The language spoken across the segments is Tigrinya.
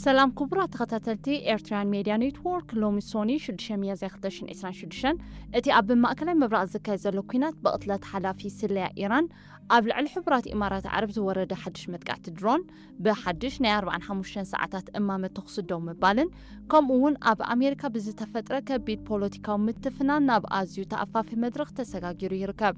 ሰላም ክቡራት ተኸታተልቲ ኤርትራውያን ሜድያ ኔትዎርክ፣ ሎሚ ሶኒ ሽዱሽተ ሚያዝያ ክልተ ሽሕን ዕስራን ሽዱሽተን እቲ ኣብ ማእከላይ ምብራቕ ዝካየድ ዘሎ ኲናት ብቕትለት ሓላፊ ስለያ ኢራን ኣብ ልዕሊ ሕቡራት ኢማራት ዓረብ ዝወረደ ሓድሽ መጥቃዕቲ ድሮን ብሓድሽ ናይ ኣርባዓን ሓሙሽተን ሰዓታት እማመ ተኹሲ ደው ምባልን ከምኡ እውን ኣብ ኣሜሪካ ብዝተፈጥረ ከቢድ ፖለቲካዊ ምትፍናን ናብ ኣዝዩ ተኣፋፊ መድረኽ ተሰጋጊሩ ይርከብ።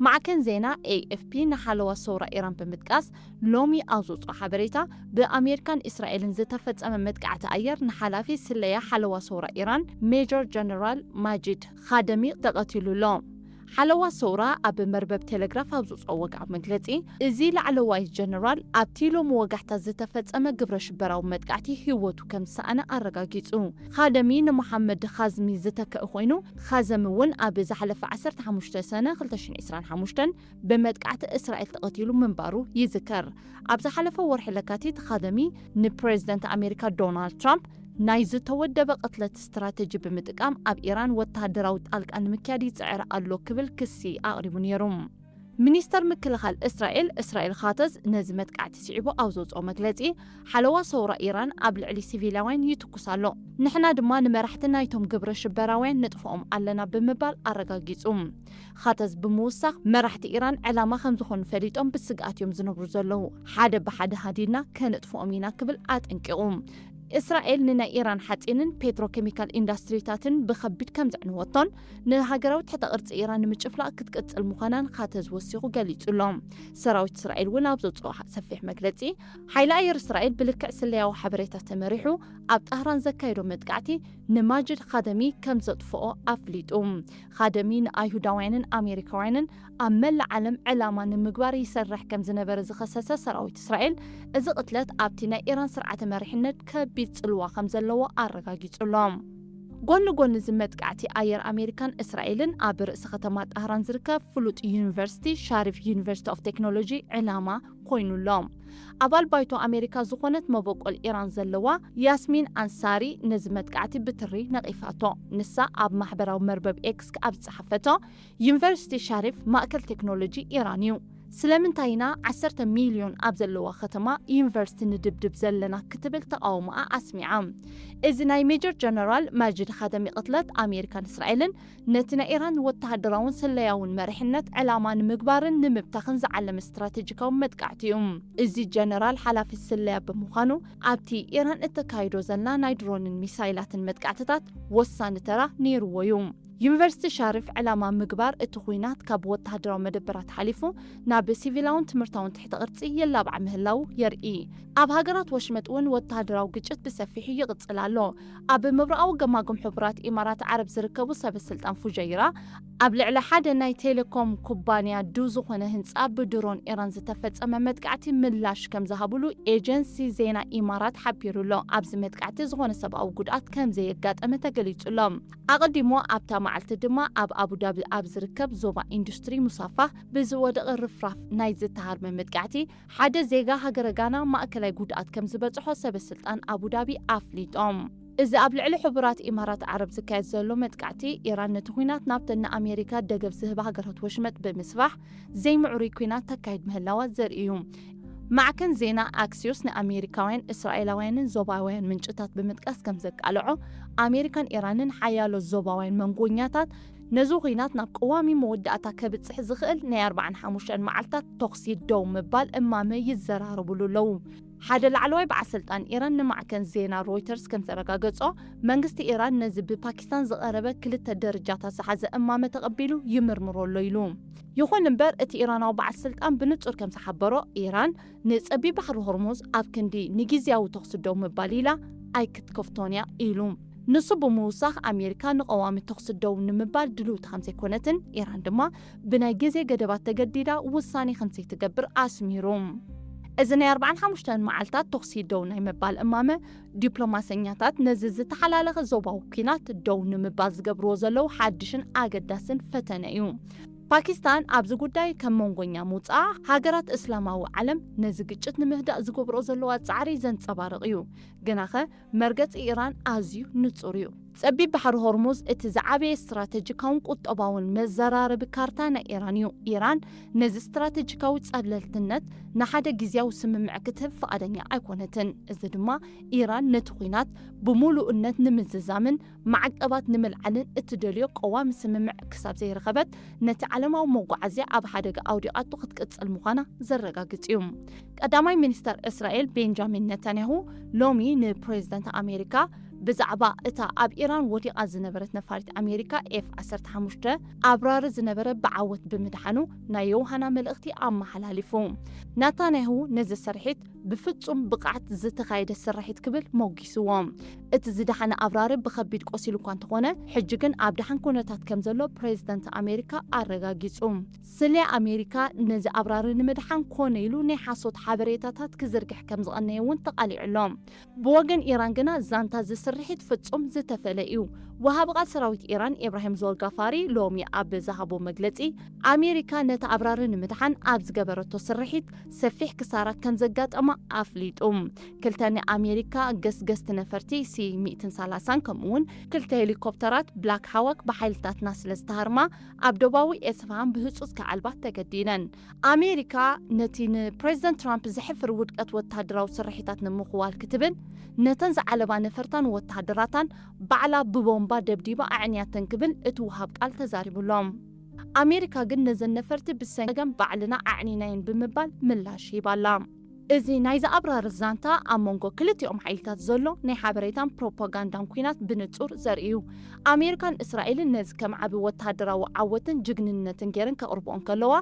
ማዕከን ዜና ኤ ኤፍ ፒ ንሓለዋ ሰውራ ኢራን ብምጥቃስ ሎሚ ኣብ ዘውፅኦ ሓበሬታ ብኣሜሪካን እስራኤልን ዝተፈጸመ መጥቃዕቲ ኣየር ንሓላፊ ስለያ ሓለዋ ሰውራ ኢራን ሜጀር ጀነራል ማጂድ ኻደሚ ተቐቲሉ ኣሎ። ሓለዋ ሰውራ ኣብ መርበብ ቴሌግራፍ ኣብ ዘውፅኦ ወግዓዊ መግለፂ፣ እዚ ላዕለዋይ ጀነራል ኣብቲ ሎሚ ወጋሕታ ዝተፈጸመ ግብረ ሽበራዊ መጥቃዕቲ ህይወቱ ከም ዝሰኣነ ኣረጋጊጹ። ኻደሚ ንመሓመድ ኻዝሚ ዝተክእ ኮይኑ፣ ኻዘሚ እውን ኣብ ዝሓለፈ ዓሰርተ ሓሙሽተ ሰነ ክልተ ሽሕን ዕስራን ሓሙሽተን ብመጥቃዕቲ እስራኤል ተቐቲሉ ምንባሩ ይዝከር። ኣብ ዝሓለፈ ወርሒ ለካቲት ኻደሚ ንፕሬዝደንት ኣሜሪካ ዶናልድ ትራምፕ ናይ ዝተወደበ ቅትለት ስትራተጂ ብምጥቃም ኣብ ኢራን ወተሃደራዊ ጣልቃ ንምክያድ ይጽዕር ኣሎ ክብል ክሲ ኣቕሪቡ ነይሩ። ሚኒስተር ምክልኻል እስራኤል እስራኤል ካተዝ ነዚ መጥቃዕቲ ስዒቡ ኣብ ዘውፅኦ መግለፂ፣ ሓለዋ ሰውራ ኢራን ኣብ ልዕሊ ሲቪላውያን ይትኩስ ኣሎ፣ ንሕና ድማ ንመራሕቲ ናይቶም ግብረ ሽበራውያን ንጥፍኦም ኣለና ብምባል ኣረጋጊጹ። ካተዝ ብምውሳኽ መራሕቲ ኢራን ዕላማ ከም ዝኾኑ ፈሊጦም ብስግኣት እዮም ዝነብሩ ዘለዉ፣ ሓደ ብሓደ ሃዲድና ከነጥፍኦም ኢና ክብል ኣጠንቂቑ። እስራኤል ንናይ ኢራን ሓጺንን ፔትሮኬሚካል ኢንዳስትሪታትን ብኸቢድ ከም ዘዕንወቶን ንሃገራዊ ትሕተ ቅርጺ ኢራን ንምጭፍላቕ ክትቅጽል ምዃናን ካተዝ ወሲኹ ገሊጹ ኣሎ። ሰራዊት እስራኤል እውን ኣብ ዘውፅኦ ሰፊሕ መግለጺ፣ ሓይሊ ኣየር እስራኤል ብልክዕ ስለያዊ ሓበሬታ ተመሪሑ ኣብ ጣህራን ዘካየዶ መጥቃዕቲ ንማጅድ ኻደሚ ከም ዘጥፍኦ ኣፍሊጡ። ኻደሚ ንኣይሁዳውያንን ኣሜሪካውያንን ኣብ መላእ ዓለም ዕላማ ንምግባር ይሰርሕ ከም ዝነበረ ዝኸሰሰ ሰራዊት እስራኤል፣ እዚ ቅትለት ኣብቲ ናይ ኢራን ስርዓተ መሪሕነት ከቢድ ጽልዋ ከም ዘለዎ ኣረጋጊጹ ኣሎ። ጎኒ ጎኒ እዚ መጥቃዕቲ ኣየር ኣሜሪካን እስራኤልን ኣብ ርእሲ ከተማ ጣህራን ዝርከብ ፍሉጥ ዩኒቨርሲቲ ሻሪፍ ዩኒቨርሲቲ ኦፍ ቴክኖሎጂ ዕላማ ኮይኑ ኣሎ። ኣባል ባይቶ ኣሜሪካ ዝኾነት መበቆል ኢራን ዘለዋ ያስሚን ኣንሳሪ ነዚ መጥቃዕቲ ብትሪ ነቒፋቶ። ንሳ ኣብ ማሕበራዊ መርበብ ኤክስ ኣብ ዝጸሓፈቶ፣ ዩኒቨርሲቲ ሻሪፍ ማእከል ቴክኖሎጂ ኢራን እዩ። ስለምንታይ ኢና ዓሰርተ ሚልዮን ኣብ ዘለዋ ከተማ ዩኒቨርሲቲ ንድብድብ ዘለና ክትብል ተቓውሞኣ ኣስሚዓ። እዚ ናይ ሜጀር ጀነራል ማጅድ ኻደሚ ቅትለት ኣሜሪካን እስራኤልን ነቲ ናይ ኢራን ወተሃደራውን ስለያውን መሪሕነት ዕላማ ንምግባርን ንምብታኽን ዝዓለመ ስትራቴጂካዊ መጥቃዕቲ እዩ። እዚ ጀነራል ሓላፊ ስለያ ብምዃኑ ኣብቲ ኢራን እተካይዶ ዘላ ናይ ድሮንን ሚሳይላትን መጥቃዕትታት ወሳኒ ተራ ነይርዎ እዩ። ዩኒቨርሲቲ ሻሪፍ ዕላማ ምግባር እቲ ኲናት ካብ ወተሃደራዊ መደበራት ሓሊፉ ናብ ሲቪላውን ትምህርታውን ትሕተ ቅርጺ የላባዕ ምህላው የርኢ። ኣብ ሃገራት ወሽመጥ እውን ወተሃደራዊ ግጭት ብሰፊሑ ይቕጽል ኣሎ። ኣብ ምብራቓዊ ገማግም ሕቡራት ኢማራት ዓረብ ዝርከቡ ሰበ ስልጣን ፉጀይራ ኣብ ልዕሊ ሓደ ናይ ቴሌኮም ኩባንያ ድው ዝኾነ ህንጻ ብድሮን ኢራን ዝተፈጸመ መጥቃዕቲ ምላሽ ከም ዝሃብሉ ኤጀንሲ ዜና ኢማራት ሓቢሩ ኣሎ። ኣብዚ መጥቃዕቲ ዝኾነ ሰብኣዊ ጉድኣት ከም ዘየጋጠመ ተገሊጹ ኣሎ። ኣቐዲሙ ኣብታ መዓልቲ ድማ ኣብ ኣቡዳቢ ኣብ ዝርከብ ዞባ ኢንዱስትሪ ሙሳፋህ ብዝወደቐ ርፍራፍ ናይ ዝተሃርመ መጥቃዕቲ ሓደ ዜጋ ሃገረ ጋና ማእከላይ ጉድኣት ከም ዝበጽሖ ሰበ ስልጣን ኣቡዳቢ ኣፍሊጦም። እዚ ኣብ ልዕሊ ሕቡራት ኢማራት ዓረብ ዝካየድ ዘሎ መጥቃዕቲ፣ ኢራን ነቲ ኲናት ናብተን ንኣሜሪካ ደገፍ ዝህባ ሃገራት ወሽመጥ ብምስፋሕ ዘይምዕሩይ ኲናት ተካይድ ምህላዋ ዘርኢ እዩ። ማዕከን ዜና ኣክሲዮስ ንኣሜሪካውያን፣ እስራኤላውያንን ዞባውያን ምንጭታት ብምጥቃስ ከም ዘቃልዖ፣ ኣሜሪካን ኢራንን ሓያሎ ዞባውያን መንጎኛታት ነዚ ኲናት ናብ ቀዋሚ መወዳእታ ከብጽሕ ዝኽእል ናይ ኣርባዓን ሓሙሽተን መዓልታት ተኹሲ ደው ምባል እማመ ይዘራረቡሉ ኣለዉ። ሓደ ላዕለዋይ በዓል ስልጣን ኢራን ንማዕከን ዜና ሮይተርስ ከም ዘረጋገጾ፣ መንግስቲ ኢራን ነዚ ብፓኪስታን ዝቐረበ ክልተ ደረጃታት ዝሓዘ እማመ ተቐቢሉ ይምርምሮ ኣሎ ኢሉ። ይኹን እምበር፣ እቲ ኢራናዊ በዓል ስልጣን ብንጹር ከም ዝሓበሮ፣ ኢራን ንጸቢብ ባሕሪ ሆርሙዝ ኣብ ክንዲ ንግዝያዊ ተኹሲ ደው ምባል ኢላ ኣይክትከፍቶን እያ ኢሉ። ንሱ ብምውሳኽ፣ ኣሜሪካ ንቐዋሚ ተኹሲ ደው ንምባል ድልውቲ ከም ዘይኮነትን፣ ኢራን ድማ ብናይ ግዜ ገደባት ተገዲዳ ውሳኔ ከም ዘይትገብር ኣስሚሩ። እዚ ናይ ኣርባዓን ሓሙሽተን መዓልታት ተኹሲ ደው ናይ ምባል እማመ፣ ዲፕሎማሰኛታት ነዚ ዝተሓላለኸ ዞባዊ ኲናት ደው ንምባል ዝገብርዎ ዘለዉ ሓድሽን ኣገዳስን ፈተነ እዩ። ፓኪስታን ኣብዚ ጉዳይ ከም መንጎኛ ምውጻኣ፣ ሃገራት እስላማዊ ዓለም ነዚ ግጭት ንምህዳእ ዝገብርኦ ዘለዋ ጻዕሪ ዘንጸባርቕ እዩ። ግናኸ መርገጺ ኢራን ኣዝዩ ንጹር እዩ። ጸቢብ ባሕሪ ሆርሙዝ እቲ ዝዓበየ ስትራተጂካውን ቁጠባውን መዘራረቢ ካርታ ናይ ኢራን እዩ። ኢራን ነዚ ስትራተጂካዊ ጸብለልትነት ንሓደ ግዝያዊ ስምምዕ ክትህብ ፍቓደኛ ኣይኮነትን። እዚ ድማ ኢራን ነቲ ኲናት ብምሉእነት ንምዝዛምን ማዕቀባት ንምልዓልን እትደልዮ ቀዋሚ ስምምዕ ክሳብ ዘይረኸበት፣ ነቲ ዓለማዊ መጓዓዝያ ኣብ ሓደጋ ኣውዲቓቶ ክትቅጽል ምዃና ዘረጋግጽ እዩ። ቀዳማይ ሚኒስተር እስራኤል ቤንጃሚን ነታንያሁ ሎሚ ንፕሬዝደንት ኣሜሪካ ብዛዕባ እታ ኣብ ኢራን ወዲቓ ዝነበረት ነፋሪት ኣሜሪካ ኤፍ ዓሰርተ ሓሙሽተ ኣብራሪ ዝነበረ ብዓወት ብምድሓኑ ናይ ዮሃና መልእኽቲ ኣመሓላሊፉ። ናታንያሁ ነዚ ስርሒት ብፍጹም ብቕዓት ዝተኻየደ ስርሒት ክብል ሞጊስዎ። እቲ ዝደሓነ ኣብራሪ ብኸቢድ ቆሲሉ እኳ እንተኾነ፣ ሕጂ ግን ኣብ ደሓን ኩነታት ከም ዘሎ ፕሬዝደንት ኣሜሪካ ኣረጋጊጹ። ስለ ኣሜሪካ ነዚ ኣብራሪ ንምድሓን ኮነ ኢሉ ናይ ሓሶት ሓበሬታታት ክዝርግሕ ከም ዝቐነየ እውን ተቓሊዑ ኣሎ። ብወገን ኢራን ግና ዛንታ እዚ ስርሒት ፍጹም ዝተፈለ እዩ። ወሃቢ ቃል ሰራዊት ኢራን ኢብራሂም ዞልጋፋሪ ሎሚ ኣብ ዝሃቦ መግለጺ፣ ኣሜሪካ ነቲ ኣብራሪ ንምድሓን ኣብ ዝገበረቶ ስርሒት ሰፊሕ ክሳራ ከም ዘጋጠማ ኣፍሊጡ። ክልተ ናይ ኣሜሪካ ገስገስቲ ነፈርቲ ሲ ሚእትን ሰላሳን ከምኡውን ክልተ ሄሊኮፕተራት ብላክ ሃዋክ ብሓይልታትና ስለ ዝተሃርማ ኣብ ደቡባዊ ኤስፋሃን ብህጹጽ ክዓልባ ተገዲደን። ኣሜሪካ ነቲ ንፕሬዝደንት ትራምፕ ዘሕፍር ውድቀት ወተሃደራዊ ስርሒታት ንምኽዋል ክትብል ነተን ዝዓለባ ነፈርታን ወተሃደራታን ባዕላ ብቦምባ ደብዲባ ኣዕንያተን ክብል እቲ ውሃብ ቃል ተዛሪቡ ኣሎ። ኣሜሪካ ግን ነዘን ነፈርቲ ብሰንገም ባዕልና ኣዕኒናየን ብምባል ምላሽ ሂባላ። እዚ ናይዚ ኣብራሪ ዛንታ ኣብ መንጎ ክልቲኦም ሓይልታት ዘሎ ናይ ሓበሬታን ፕሮፓጋንዳን ኲናት ብንጹር ዘርኢ እዩ። ኣሜሪካን እስራኤልን ነዚ ከም ዓቢ ወተሃደራዊ ዓወትን ጅግንነትን ገይረን ከቕርብኦ እንከለዋ፣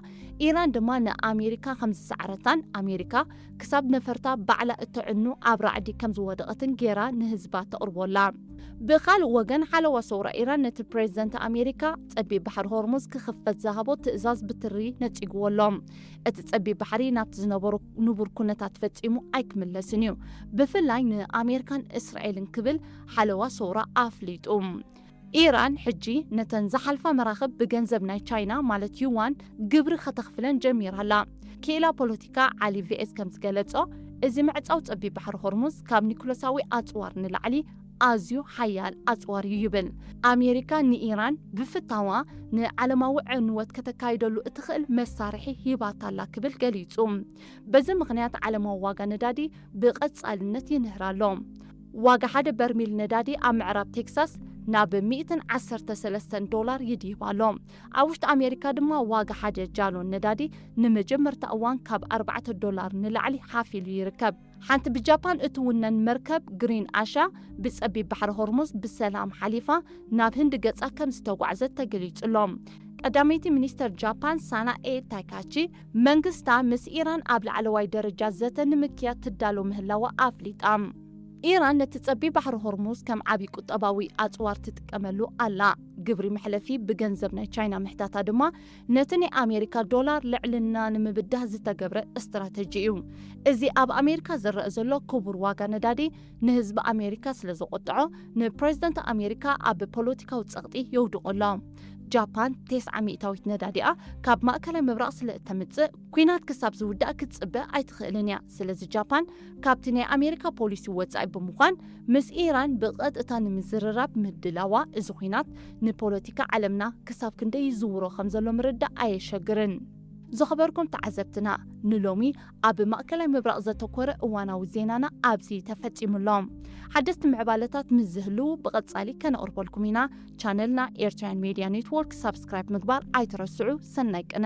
ኢራን ድማ ንኣሜሪካ ከም ዝሰዓረታን ኣሜሪካ ክሳብ ነፈርታ ባዕላ እተዕኑ ኣብ ራዕዲ ከም ዝወደቐትን ገይራ ንህዝባ ተቕርቦ ኣላ። ብኻልእ ወገን፣ ሓለዋ ሰውራ ኢራን ነቲ ፕሬዝደንት ኣሜሪካ ጸቢብ ባሕሪ ሆርሙዝ ክኽፈት ዝሃቦ ትእዛዝ ብትሪ ነጺግዎ ኣሎ። እቲ ጸቢብ ባሕሪ ናብቲ ዝነበሮ ንቡር ኩነታት ፈጺሙ ኣይክምለስን እዩ፣ ብፍላይ ንኣሜሪካን እስራኤልን ክብል ሓለዋ ሰውራ ኣፍሊጡ። ኢራን ሕጂ ነተን ዝሓልፋ መራኽብ ብገንዘብ ናይ ቻይና ማለት ዩዋን ግብሪ ከተኽፍለን ጀሚራ ኣላ። ክኢላ ፖለቲካ ዓሊ ቪኤስ ከም ዝገለጾ፣ እዚ ምዕጻው ጸቢብ ባሕሪ ሆርሙዝ ካብ ኒኩለሳዊ ኣጽዋር ንላዕሊ ኣዝዩ ሓያል ኣጽዋር እዩ ይብል። ኣሜሪካ ንኢራን ብፍታዋ ንዓለማዊ ዕንወት ከተካይደሉ እትኽእል መሳርሒ ሂባታ ኣላ ክብል ገሊጹ። በዚ ምኽንያት ዓለማዊ ዋጋ ነዳዲ ብቐጻልነት ይንህር ኣሎ። ዋጋ ሓደ በርሚል ነዳዲ ኣብ ምዕራብ ቴክሳስ ናብ ሚእትን ዓሰርተ ሰለስተን ዶላር ይድይብ ኣሎ። ኣብ ውሽጢ ኣሜሪካ ድማ ዋጋ ሓደ ጃሎን ነዳዲ ንመጀመርታ እዋን ካብ ኣርባዕተ ዶላር ንላዕሊ ሓፍ ኢሉ ይርከብ። ሓንቲ ብጃፓን እትውነን መርከብ ግሪን ኣሻ ብጸቢብ ባሕሪ ሆርሙዝ ብሰላም ሓሊፋ ናብ ህንዲ ገጻ ከም ዝተጓዕዘት ተገሊጹ ኣሎ። ቀዳመይቲ ሚኒስተር ጃፓን ሳናኤ ታካቺ፣ መንግስታ ምስ ኢራን ኣብ ላዕለዋይ ደረጃ ዘተ ንምክያድ ትዳሎ ምህላዋ ኣፍሊጣ። ኢራን ነቲ ጸቢብ ባሕሪ ሆርሙዝ ከም ዓቢ ቁጠባዊ ኣጽዋር ትጥቀመሉ ኣላ። ግብሪ መሕለፊ ብገንዘብ ናይ ቻይና ምሕታታ ድማ ነቲ ናይ ኣሜሪካ ዶላር ልዕልና ንምብዳህ ዝተገብረ ስትራተጂ እዩ። እዚ ኣብ ኣሜሪካ ዝረአ ዘሎ ክቡር ዋጋ ነዳዲ ንህዝቢ ኣሜሪካ ስለ ዘቆጥዖ፣ ንፕሬዝደንት ኣሜሪካ ኣብ ፖለቲካዊ ጸቕጢ የውድቖ ኣሎ። ጃፓን ተስዓ ሚእታዊት ነዳዲኣ ካብ ማእከላይ ምብራቕ ስለ እተምጽእ፣ ኲናት ክሳብ ዝውዳእ ክትጽበ ኣይትኽእልን እያ። ስለዚ ጃፓን ካብቲ ናይ ኣሜሪካ ፖሊሲ ወጻኢ ብምዃን ምስ ኢራን ብቐጥታ ንምዝርራብ ምድላዋ፣ እዚ ኲናት ንፖለቲካ ዓለምና ክሳብ ክንደይ ይዝውሮ ከም ዘሎ ምርዳእ ኣየሸግርን። ዝኸበርኩም ተዓዘብትና፣ ንሎሚ ኣብ ማእከላይ ምብራቕ ዘተኮረ እዋናዊ ዜናና ኣብዚ ተፈጺሙ ኣሎ። ሓደስቲ ምዕባለታት ምስ ዝህልዉ ብቐጻሊ ከነቕርበልኩም ኢና። ቻነልና ኤርትራውያን ሜድያ ኔትወርክ ሳብስክራይብ ምግባር ኣይትረስዑ። ሰናይ ቅነ።